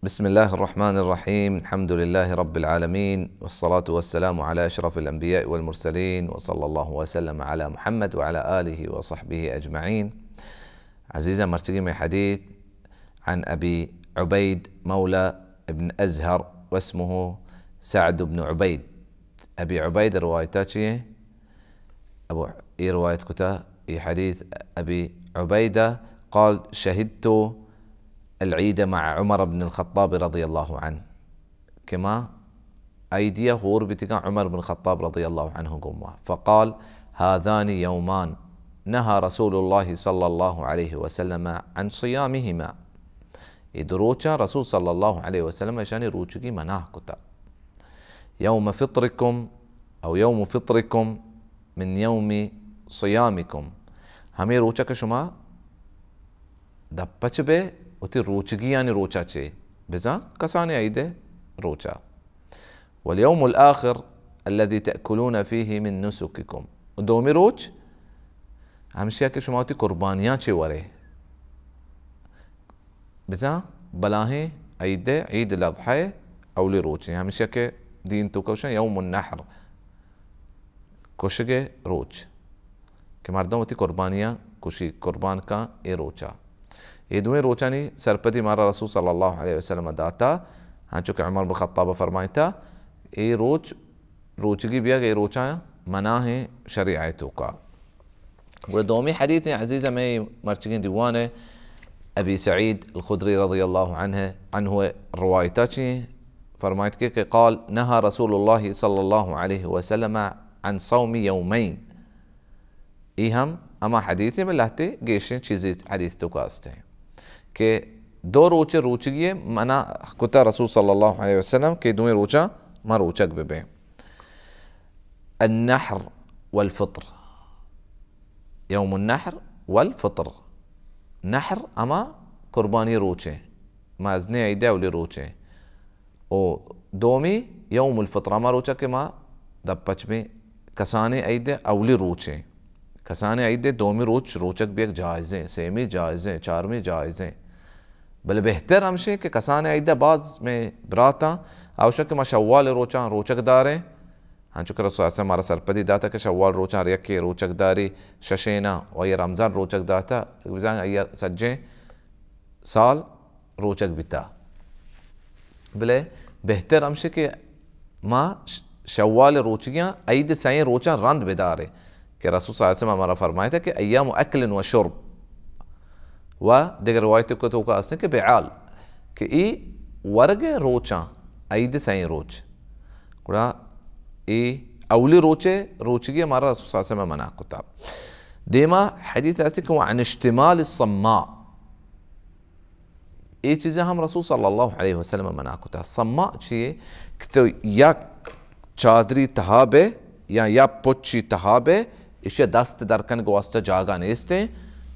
بسم الله الرحمن الرحيم. الحمد لله رب العالمين، والصلاة والسلام على أشرف الأنبياء والمرسلين، وصلى الله وسلم على محمد وعلى آله وصحبه أجمعين. عزيزة، مرچگی مئے حديث عن أبي عبيد مولى ابن أزهر واسمه سعد بن عبيد. أبي عبيد روایتا چیئے؟ ابو، اے روایت کتا، اے حدیث ابی عبیدہ قال: شهدت العيد مع عمر بن الخطاب رضي الله عنه، کہ ما عیدیا ہور بیتگاں عمر بن خطاب رضی اللہ عنہ گوما. فقال: هذان يومان نهى رسول الله صلى الله عليه وسلم عن صيامهما. اے دو روچاں رسول صلی اللہ علیہ وسلم اشانی روچگی منع کتا. يوم فطركم أو يوم فطركم من يوم صيامكم. ہمے روچا کہ شما دپچ بے، وتی روچگیانی روچا چے، بزاں کسانیں عیدے روچا. واليوم الآخر الذي تأكلون فيه من نسككم. دومی روچ ہمشیا کہ شما وتی قربانیاں چے ورے. بزاں بلاہیں عیدے، عید الاضحی اولی روچیں، ہمشیا کہ دین توکا گوشن یوم النحر، کشگے روچ، کہ مردم وتی قربانیاں کشی، قربان کاں اے روچا. اے دوئیں روچانی سرپدی مارا رسول صلی اللہ علیہ وسلم داتا، ہنچو کہ عمر بن خطاب فرمائتا، اے روچ، روچگی بیگ اے روچاں مناہیں شریعت توکا. گڑا دومی حدیث عزیز میں مرچگیں دیوان ابی سعید الخدری رضی اللہ عنہ، عنہ روایتا چی فرمائت کہ، کہ قال: نهى رسول الله صلى الله عليه وسلم عن صوم يومين. ای ہم ہما حدیث میں لہتے گیشیں چیزی حدیث توکا استیں کہ دو روچ روچگی منع کتا رسول صلی اللہ علیہ وسلم کہ دوئیں روچاں ما روچگ ببیں. النحر والفطر. يوم النحر والفطر. نحر ہما قربانی روچیں، مازنیں عیدے اولی روچیں. او دومی یوم الفطر، ہما روچا کہ ما دپچ بیں، کسانیں عیدے اولی روچیں. کسانیں عیدے دومی روچ روچگ بیگ جائزیں، سیمی جائزیں، چارمی جائزیں. بلے بہتر ہمشیں کہ کسانیں عیدے باز میں براتاں، آوشا کہ ما شوال روچاں روچگ داریں، ہنچو کہ رسول اللہ صلی اللہ علیہ وسلم مارا سرپدی داتا کہ شوال روچاں ہر یکے روچگ داری ششینا و یا رمضان روچگ داتا، بزاں آئی سجیں سال روچگ بیتا. بلے بہتر ہمشی کہ ما ش-، شوال روچگیاں عید سئیں روچاں رند بدارے کہ رسول صلی اللہ علیہ وسلم ہمارا فرمائیتا کہ ایام اکل و شرب و دیگر روایت کو توکا ہستیں کہ بعال، کہ ای ورگ روچاں عید سئیں روچ. گڑا ای اولی روچے روچگی ہمارا رسول صلی اللہ علیہ وسلم منع کتا. دیما حدیث ہستی کہ وعن اشتمال الصماء، اے چیزاں ہم رسول صلی اللہ علیہ وسلم منع کتا. صماء چیئے؟ کہ تو یک چادری تہا بے یا یک پچی تہا بے، اشیا دست درکنگ واسطہ جاگہ نیستیں،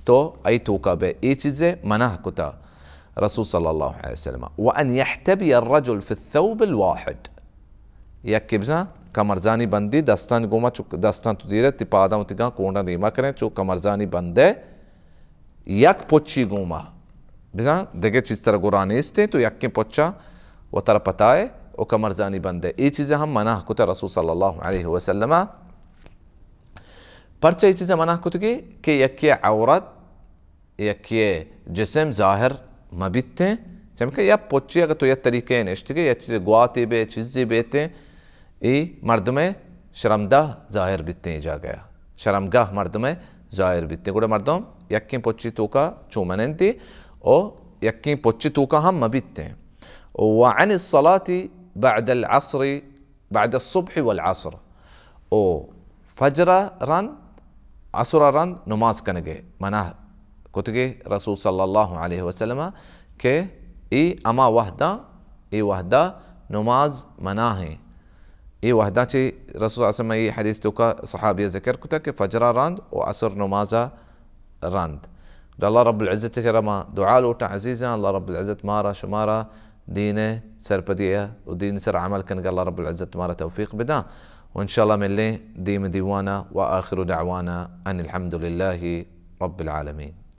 تو ای توکا بے، اے چیزے منع کتا رسول صلی اللہ علیہ وسلم. وأن يحتبي الرجل في الثوب الواحد. یکے بزاں کمرزانی بندی، دستان گوما چو دستان تو دیرے، تی پاداں وتیگاں کونڈاں دیما کریں، چو کمرزانی بندے یک پچی گوما، بزاں دگہ چیز ترا گورا نیستیں، تو یکیں پچا و ترا پتائے و کمرزانی بندے. اے چیزے ہم منع کتا رسول صلی اللہ علیہ وسلم. پرچہ اے چیزے منع کتگی کہ یکے عورت، یکے جسم ظاہر مبیتیں، چمکہ یک پچی اگر تو یک طریقے نشتگے، یک چیز گواتے بے، چیزی بیتیں، ای مردم شرمدہ ظاہر بیتیں جاگہ، شرمگاہ مردم ظاہر بیتیں. گڑا مردم یکیں پچی توکا چو منندی او یکیں پچی توکا ہم مبیتیں. وعن الصلاة بعد العصر، بعد الصبح والعصر. او فجر رند، عصر رند نماز کنگے منع کتگے رسول صلی اللہ علیہ وسلم کہ ای اما وحداں، ای وحدہ نماز منع ہیں. اے وحداں چہ رسول صلی اللہ علیہ وسلم اے حدیث توکا صحابی ذکر کتا کہ فجرا رند و عصر نمازا رند. اللہ رب العزت کرا ما دعا لوٹاں عزیزاں، اللہ رب العزت مارا شمارا دین سرپدی و دین سر عمل کنگ اللہ رب العزت مارا توفیق بداں. و انشاءاللہ ملیں دیم دیوانا. و آخر دعوانا ان الحمد للہ رب العالمین.